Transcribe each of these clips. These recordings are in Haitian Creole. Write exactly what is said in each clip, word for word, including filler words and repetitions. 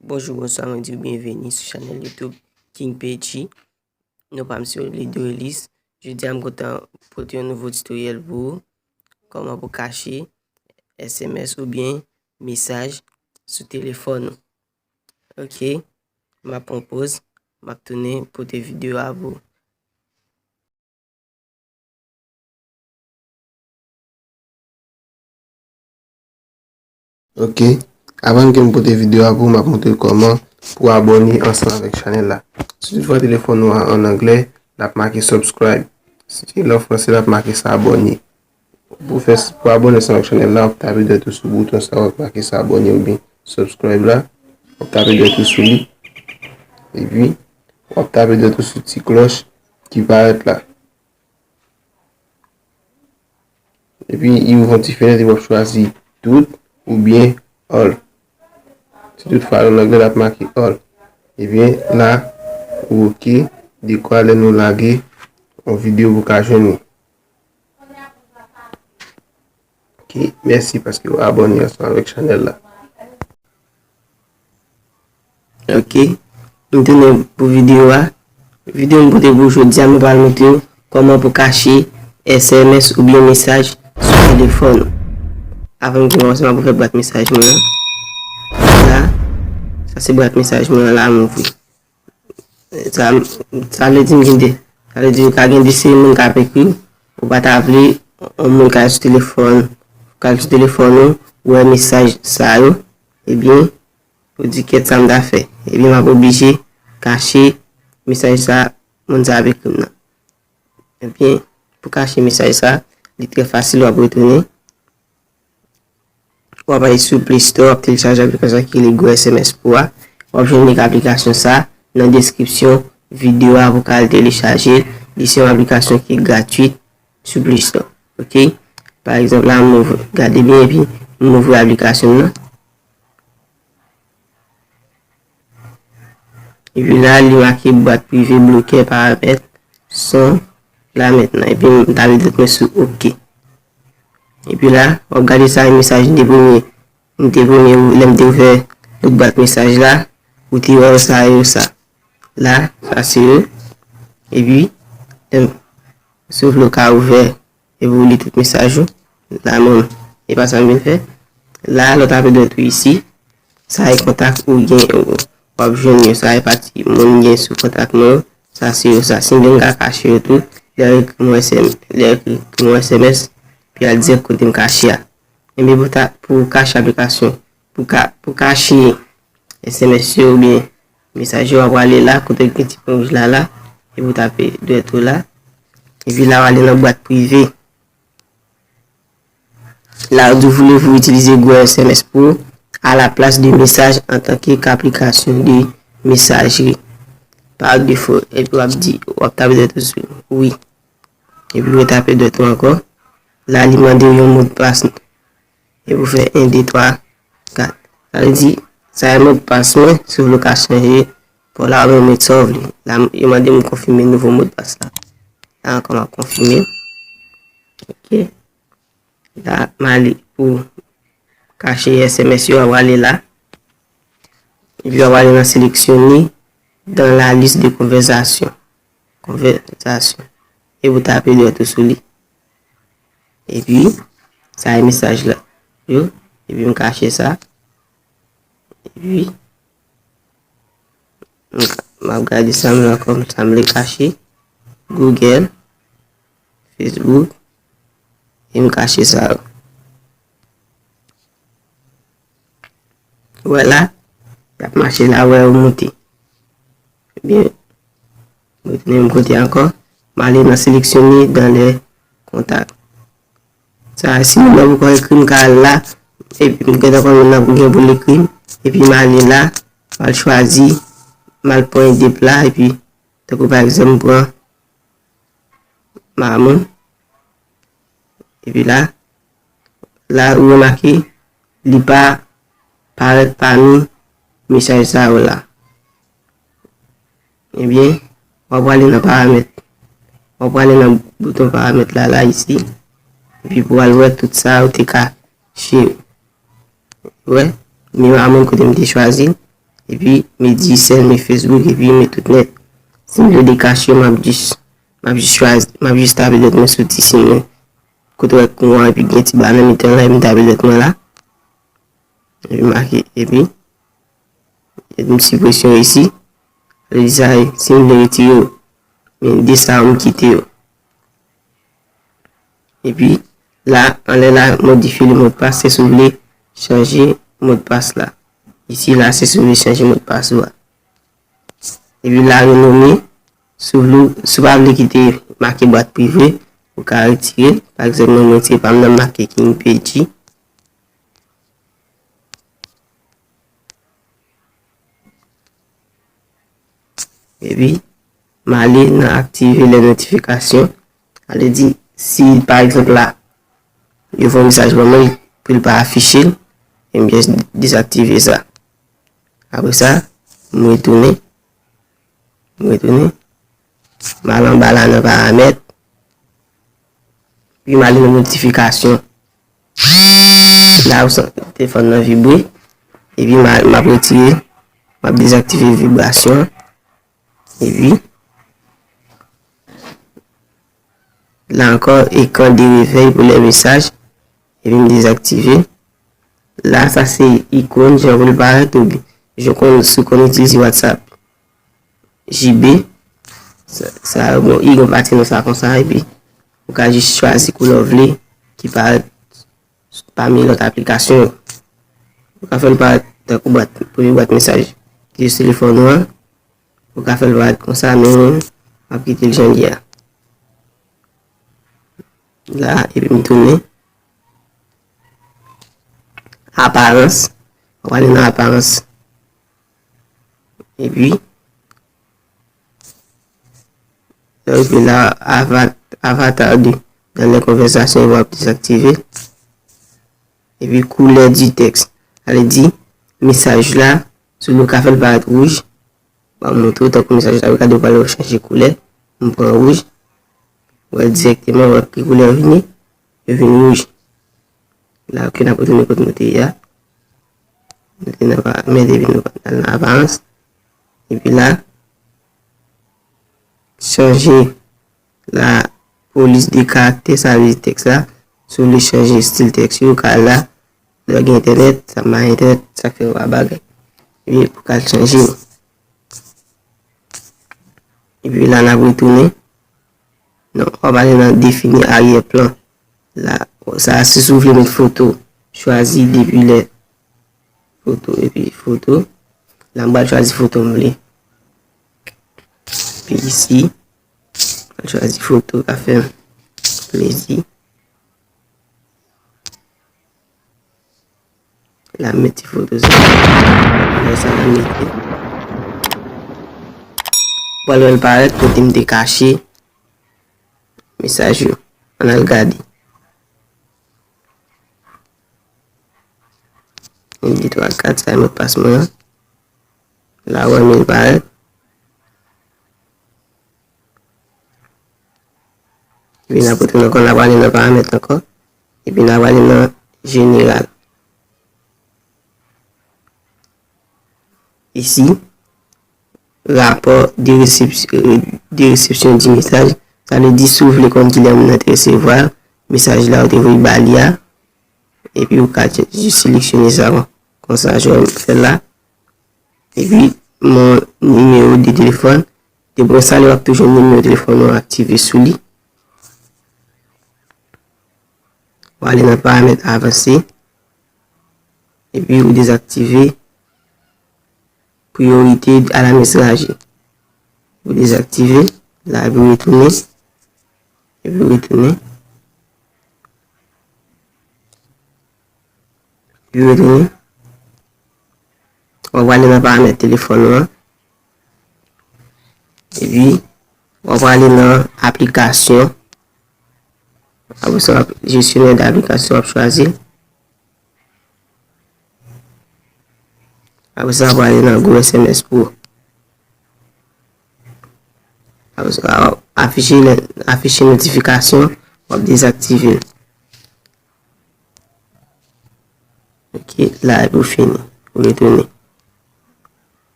Bonjou, bonswa, mwen di w byenveni sou chanèl YouTube King P G. Non pa m se Olido Elis. Jodi a m kontan pote yon nouvo tutoriel pou ou. Kòman pou kache S M S oubyen mesaj sou telefòn ou. Ok, m ap pran poz, m ap tounen pote videyo a pou ou. Ok. Avan ke m pote videyo a pou ou, m ap montre w kòman pou abòne ansanm avèk chanèl la. Si toutfwa telefòn ou a an anglè, l ap make subscribe. Si l an fransè, l ap make s'abonner. Pou fè, pou abòne ansanm avèk chanèl la, w ap tape dwèt ou sou bouton sa w ap make s'abonner oubyen subscribe la. W ap tape dwèt ou sou li. Epi, w ap tape dwèt ou sou ti klòch ki parèt la. Epi, li ouvri yon ti fenèt, epi w ap chwazi tout oubyen all. Si toutfwa, an anglè, l ap make all. Ebyen, la, ou ok, dekwa lè nou lage yon videyo pou ka jwenn li. Ok, mèsi paske w abòne ansanm avèk chanèl la. Ok, m tounen pou videyo a. Videyo m pote pou jodi a, mwen pral montre w kòman pou kache S M S oubyen mesaj sou telefòn ou. Avan m kòmanse, m ap ouvè bwat mesaj mwen an. La, sa se bwat mesaj mwen an la, m ouvri. Sa, sa vle di m gen de, sa vle di ou ka gen de seri moun k ap ekri w, ou pa ta vle yon moun k al sou telefòn, k al sou telefòn ou, wè mesaj sa yo, ebyen, ou di kèt sa m ta fè. Ebyen, m ap oblije kache mesaj sa moun sa ap ekri m nan. Ebyen, pou kache mesaj sa, li trè fasil, w ap retounen. W ap ale sou Play Store, w ap telechaje aplikasyon ki rele Go S M S Pro a. W ap jwenn link aplikasyon sa nan deskripsyon videyo a pou w ka al telechaje l. Li se yon aplikasyon ki gratwit sou Play Store. Ok? Pa egzanp, la, m ouvri, gade byen, epi m ouvri aplikasyon nan. Epi la, li make bwat prive blokè paramèt son la mentnan. Epi m tape dwèt mwen sou ok. Epi la, w ap gade sa, mesaj m te premye, m te premye, lè m te ouvè lòt bwat mesaj la, ou te wè sa yo sa. La, sa se yo. Epi, lè m, si w vle w ka ouvè, epi w li tout mesaj ou. La menm, e pa sa m vin fè. La, lè w tape dwèt ou isi, sa e kontak ou gen, ou, w ap jwenn yo. Sa e pati moun gen sou kontak mwen yo. Sa se yo sa. Si m vle m ka kache yo tou, lè yo ekri m S M, lè yo ekri m S M S, epi al dirèk kote m kache a. Ebyen pou ta, pou kache aplikasyon, pou ka, pou kache S M S yo oubyen mesaj yo, w ap prale la, kote gen ti pwen wouj la la, epi w tape dwèt ou la. Epi la, w ale nan bwat prive. La, yo di, voulez-vous utiliser Google S M S Pro à la place de message en tant que qu'application de messagerie par défaut? Epi w ap di, w ap tape dwèt ou sou wi. Epi w tape dwèt ou ankò. La, li mande w yon modpas. Epi w fè en, de, twa, kat. Sa vle di, sa e modpas mwen, si w vle w ka chanje, pou la ou menm met sa w vle. La, yo mande m konfime nouvo modpas la. La ankò, m ap konfime. Ok. La, m ale pou kache S M S yo, w ap ale la. Epi w ap ale nan seleksyone dans la liste de conversation. Konvèsasyon. Epi w tape dwèt ou sou li. Epi, sa e mesaj la. Yo, epi m kache sa. Epi, m ka, m ap gade sa m la kòm sa m vle kache. Google, Facebook, e m kache sa yo. Ou wè la, y ap mache la, wè yo monte. Ebyen, m retounen menm kote ankò, m ale nan seleksyone dans les contacts. Sa, si moun nan poko ekri m, m ka al la, epi m gentan konn moun nan pou gen pou l ekri m, epi m ale la, m al chwazi, m al pran edep la, epi, tankou pa egzanp, m pran Mamoun. Epi la, la, ou remake, li pa parèt pami mesaj sa yo la. Ebyen, w ap prale nan paramèt. W ap prale nan bouton paramèt la, la, isi. Epi pou w al wè tout sa ou te kache. Wè, menm Mamoun kote m te chwazi l. Epi, m di sèl, m Facebook, epi m tout nèt. Si m vle dekache, m ap jis, m ap jis chwazi, m ap jis tape lèt mwen sou ti siy mwen. Kote w wè kou an, epi gen ti ba nan mitan la, epi m tape lèt mwen la. Epi make, epi, epi m sipresyon isi. Sa vle di sa, si m vle retire yo, men de sa yo, m kite yo. Epi, la, anlè la, modifye le mot de passe, se si w vle chanje modpas la. Isi la, se si w vle chanje modpas ou a. Epi la, renome, si w vle, si w pa vle kite make bwat prive, ou ka retire l. Pa egzanp, mwen, mwen retire pa m nan make King P G. Epi, m ale nan aktive lè notifikasyon. Ale di, si, pa egzanp, la, yo voye yon mesaj ban mwen, pou l pa afiche l, e m jis dezaktive sa. Apre sa, m retounen. M retounen. M al anba la nan paramèt. Epi m ale nan notifikasyon. La ou santi telefòn nan vibre. Epi m a- m ap retire, m ap dezaktive vibrasyon. Epi la ankò, ekran de revèy pou lè mesaj. Epi m dezaktive. La sa se ikòn jan pou l parèt, ou jan konn si w konn itilize WhatsApp. J B. Sa, sa, bon, i gen pati nan sa konsa, epi ou ka jis chwazi koulè w vle ki parèt pami lòt aplikasyon yo. Ou ka fè l parèt tankou bwat, premye bwat mesaj ki sou telefòn ou an. Ou ka fè l parèt konsa, men mwen, m ap kite l jan l ye a. La, epi m tounen. Aparans. W ap ale nan aparans. Epi, lè w rive la, ava- avatar de dans les conversations, w ap dezaktive. Epi, koulè di tèks. Sa vle di, mesaj la, si w vle w ka fè l parèt wouj, m ap montre w tankou mesaj la, gade w pral chanje koulè. M pran wouj. Ou wè dirèkteman, ou wè ki koulè yo vini, yo vin wouj. La, ok, n ap retounen kote nou te ye a. Nou te nan paramèt, epi nou al nan aparans. Epi la, chanje la polis de karaktè, sa vle di tèks la. Si w vle chanje estil tèks yo, ou ka al la. Lè w gen entènèt, sa pa entènèt, sa k fè yo pa bagay. Epi pou w ka al chanje yo. Epi la, n ap retounen. Non, w ap ale nan defini aryè plan. La, sa, si w vle met foto, chwazi depi lè foto, epi foto. La, m pral chwazi foto m vle. Epi isi, m pral chwazi foto ka fè m plezi. La, m met ti foto sa. Lè sa, la, m mete. Pral wè l parèt kote m te kache mesaj yo. Ann al gade. Yon, de, twa, kat, sa e modpas mwen an. La, w wè, men l parèt. Epi n ap retounen ankò, n ap ale nan paramèt ankò. Epi n ap ale nan jeneral. Isi, rapò de resepsyon, de resepsyon di mesaj. Sa vle di, si w vle konn kilè moun nan te resevwa mesaj la ou te voye ba li a, epi ou ka jis seleksyone sa konsa, jan m fè la. Epi, mon nimewo de telefòn. Depi w enstale, w ap toujou jwenn nimewo telefòn ou aktive sou li. W ale nan paramèt avanse. Epi, ou dezaktive priyorite a la mesaje. Ou dezaktive, la, epi w retounen. Epi w retounen. Epi w retounen. W ap prale nan paramèt telefòn ou an. Epi, w ap prale nan aplikasyon. Apre sa, w ap jesyonè de aplikasyon, w ap chwazi. Apre sa, w ap prale nan Go S M S Pro. Apre sa, w ap afiche, afiche notifikasyon, w ap dezaktive l. Ok, la epi w fini. Ou retounen.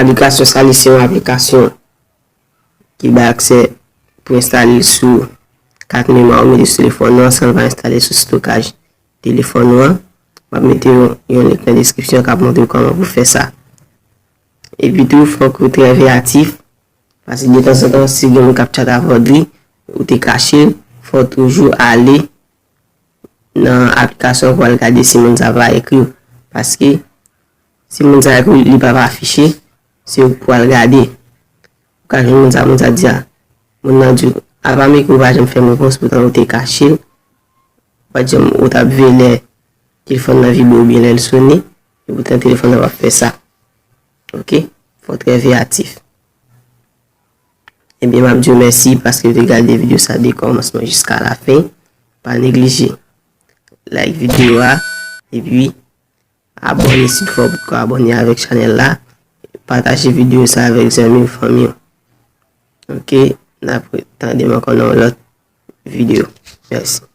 Aplikasyon sa li se yon aplikasyon ki bay aksè pou enstale l sou kat memwa ou mete sou telefòn ou an san l pa enstale sou estokaj telefòn ou an. M ap mete yon, yon link nan deskripsyon k ap montre w kòman pou fè sa. Epi tou, fòk ou trè veyatif, paske detanzantan, si gen moun k ap chat avè w, ou te kache l, fò w toujou ale nan aplikasyon pou al gade si moun sa pa ekri w. Paske si moun sa ekri w, li pa pa afiche, se ou k pou al gade. Ou ka jwenn moun sa, moun sa di a, moun nan di w, apa m ekri w pa janm fè m repons, poutan ou te kache l. Ou pa t janm, ou t ap veye lè telefòn nan vibre oubyen lè l sone, e poutan telefòn nan p ap fè sa. Oke? Fò w trè veyatif. Ebyen, m ap di w mèsi paske w te gade videyo sa de kòmansman jiska lafen. Pa neglije like videyo a, epi abòne si w fò potko abòne avèk chanèl la. Pataje videyo sa avèk zanmi w, fanmi w. Oke, n ap tande m ankò nan yon lòt videyo. Mèsi.